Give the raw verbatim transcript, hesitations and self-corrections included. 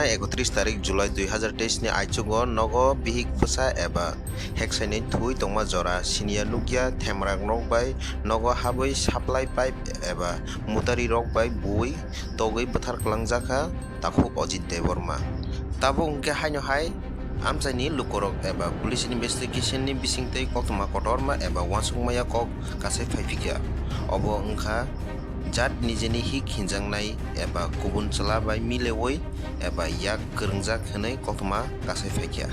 Ekotris tarik July dui hazar teis ni aichugo nogo bihik bwsa eba heksainwi thwi tongma jora siniya nukya themrangrok bai nogo habwi supply pipe eba mutarirok bai buwi togwi bwthar kwlangjakha takhuk Ajit Debbarma. Tabuk hwnkhe haino hai amchaini lukurok eba police investigation ni bisingtwi koktwma kotorma eba uansukmaya kok kasai phaiphikha. Obo wngkha jat nijeni hik hinjaknai eba kubun chwla bai milewi eba yak kwrwngjak hwnwi koktwma kasai phaikha.